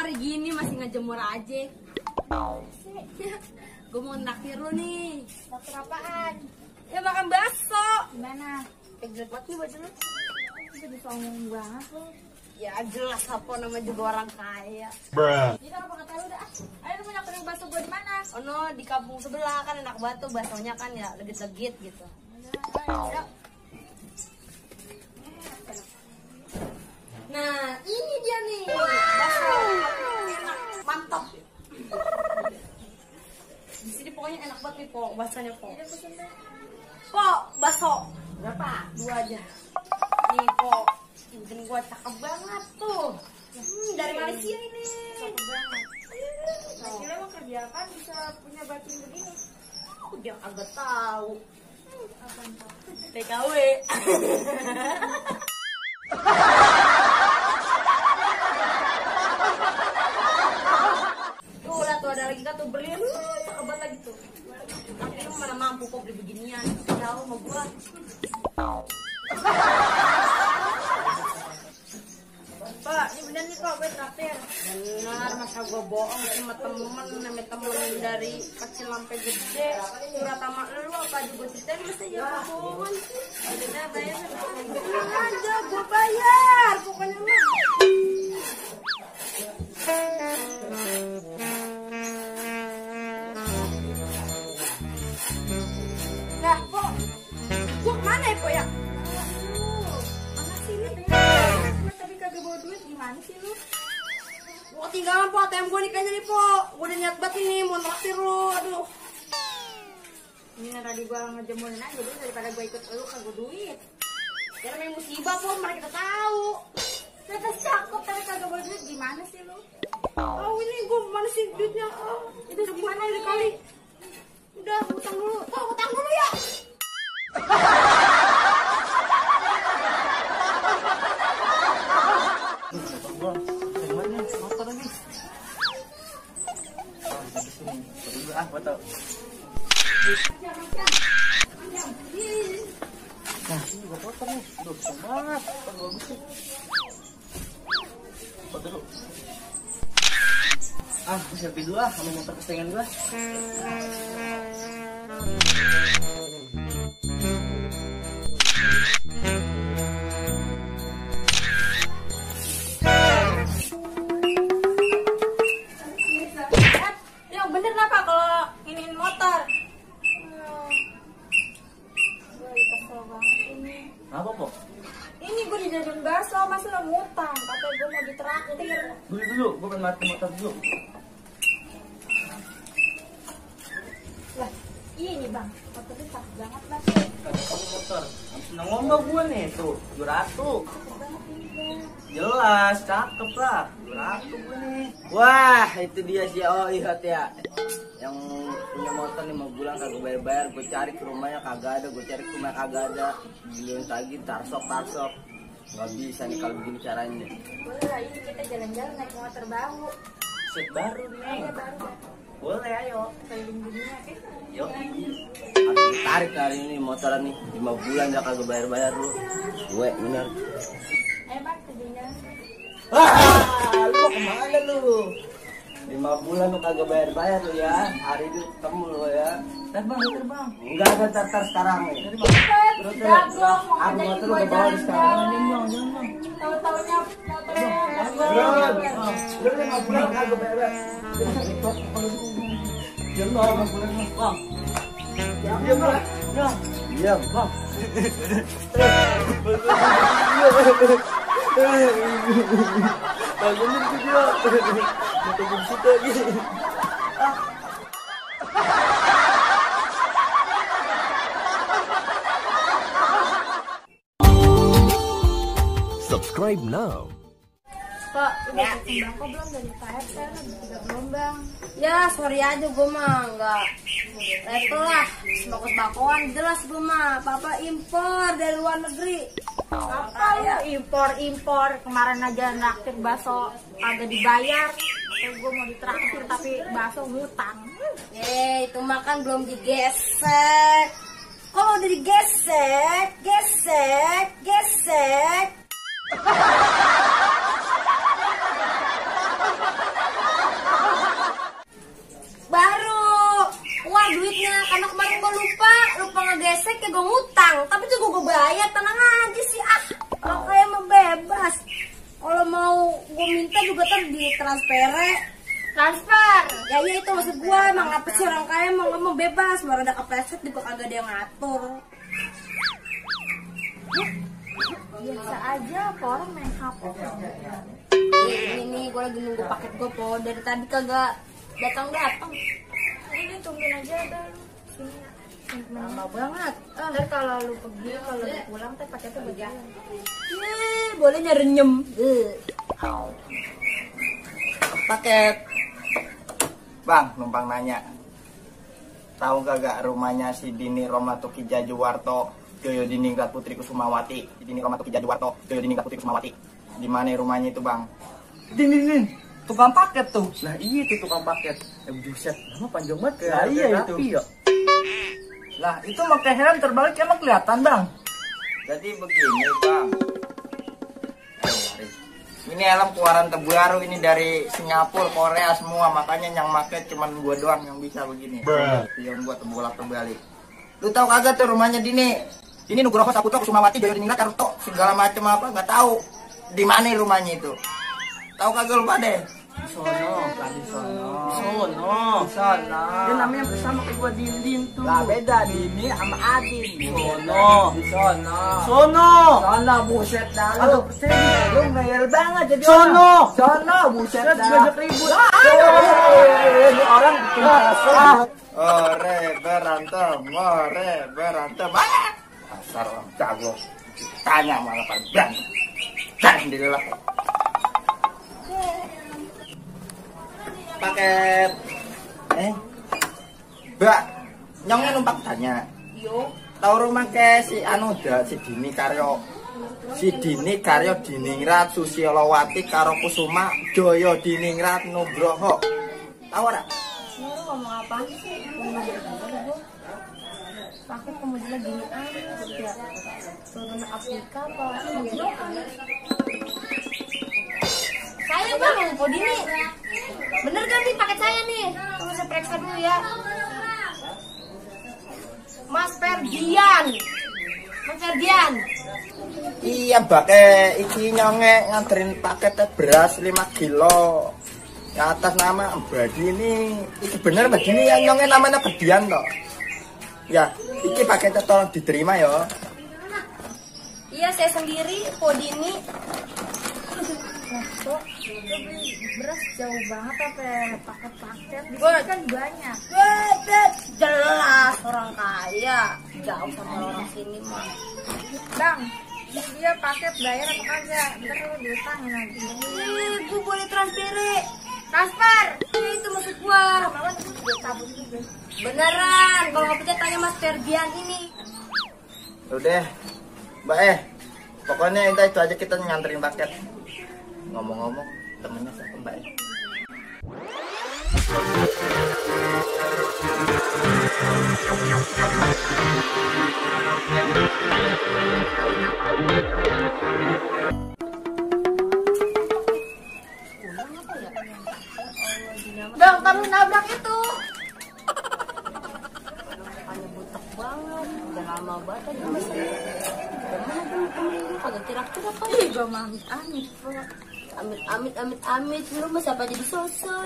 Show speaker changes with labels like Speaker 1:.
Speaker 1: hari gini masih ngejemur aja. Gue mau naktir lu nih.
Speaker 2: Naktir apaan?
Speaker 1: Ya makan bakso.
Speaker 2: Gimana?
Speaker 1: Jelek banget nih baju lu.
Speaker 2: Udah bisa ngomong banget lu.
Speaker 1: Ya jelas apa nama juga orang kaya.
Speaker 2: Jadi apa kata lu dah? Ayo lu mau naktir bakso gue di mana?
Speaker 1: Oh no, di kampung sebelah kan enak banget tuh baksonya kan ya legit-legit gitu.
Speaker 2: Ayo.
Speaker 1: Nah, ini dia nih. Bakso enak, mantap. Di sini pokoknya enak banget nih, Po. Baksonya, Po. Po, bakso. Berapa? 2 aja. Nih, Po. Cincin gua cakep banget tuh. Dari Malaysia ini.
Speaker 2: Cakep banget. Nah, kira emang kerja apa bisa punya batin begini?
Speaker 1: Dia agak tahu.
Speaker 2: Apaan tuh?
Speaker 1: TKW. Tuh lah tuh ada lagi kan tuh berlian, cakep banget lagi tuh. Tapi lu mana mampu kok beli beginian? Jauh sama gua.
Speaker 2: Pak, ini bener nih Pak, gue traktir.
Speaker 1: Benar, masa gua bohong sama temen dari kecil sampai gede. Surat sama lu apa aja gua ceritain masa ya bohongan sih. Udah bayar aja, gua bayar. Pokoknya mah.
Speaker 2: Nah, Pok.
Speaker 1: Gua kemana ya, Po ya?
Speaker 2: Mana sih ini? Gue tadi kagak bawa duit, gimana sih lu?
Speaker 1: Gua ketinggalan, Po, ATM gua nih kayaknya nih, Po. Gua udah niat banget ini mau traktir lu. Aduh.
Speaker 2: Ini tadi gue ngejemurin aja dulu daripada gue ikut lu kagak duit.
Speaker 1: Ya namanya musibah, Po, mana kita tahu.
Speaker 2: Ternyata cakep tapi kagak bawa duit, gimana sih lu?
Speaker 1: Oh, ini gua mana sih duitnya? Oh,
Speaker 2: Itu gimana
Speaker 1: ini
Speaker 2: nih?
Speaker 1: kali. Udah, utang dulu. Po, utang dulu ya.
Speaker 3: Motor lagi. Foto. Nah, ini juga foto nih. Aduh, keren banget. Foto bagus sih. Foto dulu. Selfie dulu sama motor kesayangan gua.
Speaker 2: Yang bener apa kalau iniin motor? Gue kesel banget ini.
Speaker 3: Apa, Po?
Speaker 2: Ini gue dijadiin bakso, masa lo ngutang? Kata gue mau ditraktir.
Speaker 3: Beli dulu, gua pengen mati motor dulu.
Speaker 2: Lah, ini bang, motornya cakep banget bang.
Speaker 3: Kamu motor. Senang ngomong gua nih, tuh. 200.
Speaker 2: Cakep banget ini bang.
Speaker 3: Jelas, cakep lah. 200 gua nih. Wah, itu dia si Oi Hot ya. Yang punya motor 5 bulan kagak bayar-bayar. Gue cari ke rumahnya kagak ada. Gue cari ke rumahnya kagak ada. Giliran lagi tarsok. Gak bisa nih kalau begini caranya.
Speaker 2: Boleh lah, ini kita jalan-jalan naik motor baru.
Speaker 3: Set baru nih.
Speaker 2: Ayo baru bang.
Speaker 3: Boleh, ayo.
Speaker 2: Keliling dunia kan?
Speaker 3: Yuk. Aku tarik hari ini motoran nih. 5 bulan gak kagak bayar-bayar lu. Gue bener.
Speaker 2: Ayo bang, ke jalan.
Speaker 3: Lu mau kemana lu? 5 bulan lu kagak bayar-bayar lu ya. Hari ini ketemu lu ya. Terbang. Enggak ada tar sekarang nih. Terus
Speaker 2: Jago, mau
Speaker 3: aku
Speaker 2: ngajakin
Speaker 3: motor
Speaker 2: gua
Speaker 3: udah bawa di sekarang.
Speaker 2: jalan-jalan. Tahu-taunya motornya
Speaker 3: Lu 5 bulan kagak bayar-bayar. Diam dong, 5 bulan lu. Bang. Diam bang. Diam bang. Bangunin tuh dia. Kita buksit lagi.
Speaker 4: Subscribe now.
Speaker 2: Pak, udah ketimbang kok belum dari KFC, udah 3 gelombang.
Speaker 1: Ya, sorry aja gue mah nggak level lah. Bakot-bakoan jelas gue mah. Papa impor dari luar negeri.
Speaker 2: Apa ya impor kemarin aja naktir bakso agak dibayar. Gue mau ditraktir tapi bakso ngutang.
Speaker 1: Itu makan belum digesek. Kalau udah digesek, gesek. bebas. Kalau mau gue minta juga di transfer.
Speaker 2: Transfer.
Speaker 1: Ya iya itu maksud gue, emang apa sih orang kaya mau ngomong bebas, baru ada kepleset juga kagak ada yang ngatur.
Speaker 2: Biasa aja, apa orang main HP.
Speaker 1: Ini nih gue lagi nunggu paket gue po, dari tadi kagak datang.
Speaker 2: Ini tungguin aja dah. Sini.
Speaker 1: Lama banget.
Speaker 2: Ntar kalau lu pergi, kalau lu pulang, ntar paketnya berjalan.
Speaker 1: Boleh nyerenyem.
Speaker 3: Paket. Bang, numpang nanya. Tahu gak rumahnya si Dini Romatuki Jajuwarto, Joyo Diningrat Putri Kusumawati? Dini Romatuki Jajuwarto, Joyo Diningrat Putri Kusumawati. Di mana rumahnya itu, Bang?
Speaker 4: Din, tukang paket tuh.
Speaker 3: Lah iya itu tukang paket.
Speaker 4: Buset, nama panjang banget
Speaker 3: Lah iya itu.
Speaker 4: Ya. Lah itu pakai helm terbalik emang kelihatan, Bang.
Speaker 3: Jadi begini, Bang. Ini helm keluaran terbaru ini dari Singapura, Korea semua, makanya yang make cuman gua doang yang bisa begini. Yang gua terbolak-terbalik. Lu tahu kagak tuh rumahnya Dini? Ini Nugroho Saputra Kusumawati Joyo Diningrat Karto segala macam apa nggak tahu. Di mana rumahnya itu? Tahu kagak lu pada?
Speaker 4: Di sana. Dia namanya bersama kayak gua Dindin tuh. Lah beda Dini sama Adin. Di sono, buset dah lu. Aduh, lu ngeyel banget jadi orang. Sono, buset dah. Ngajak ribut. Ini orang bikin kesel.
Speaker 3: Ore berantem. Asar orang jago. Tanya malah kan berantem. Cari sendiri lah. Paket. Mbak, nyongnya numpak tanya.
Speaker 1: Yo.
Speaker 3: Tahu rumah ke si Anuda, si Dini Karyo Diningrat Susiolowati karo Kusuma Joyo Diningrat Nugroho. Tahu ora?
Speaker 1: Lu ngomong apa sih? Paket kemudian gini aja. Turun Afrika apa? Saya bang, kok Dini? Bener kan nih paket saya nih? Tunggu saya periksa dulu ya. Mas Ferdian.
Speaker 3: Iya, Mbak, iki nyonge nganterin paket beras 5 kilo. Ke atas nama Mbak Dini. Iki bener Mbak Dini yang nyonge namanya Ferdian toh. Ya, iki paketnya tolong diterima ya.
Speaker 1: Iya, saya sendiri, kok Dini.
Speaker 2: Kok beras jauh banget sampai paket-paket. Di sini kan banyak.
Speaker 1: Jelas orang kaya. Jauh sama orang sini mah.
Speaker 2: Bang, dia paket bayar apa kagak? Ntar lu diutangin nanti.
Speaker 1: Gue boleh transfer. Itu maksud gua.
Speaker 2: Lama-lama tuh gue tabung juga.
Speaker 1: Beneran. Kalau nggak percaya tanya Mas Ferdian ini.
Speaker 3: Udah, Mbak pokoknya itu aja kita nganterin paket. Ngomong-ngomong, temennya siapa Mbak?
Speaker 1: Bang, kamu nabrak itu. Hanya butek banget. Udah lama banget aja masih. Gimana temen-temen kagak tirak-tirak kan?
Speaker 2: Ih, gue mah amit-amit.
Speaker 1: Amit. Lu mah siapa jadi sosok?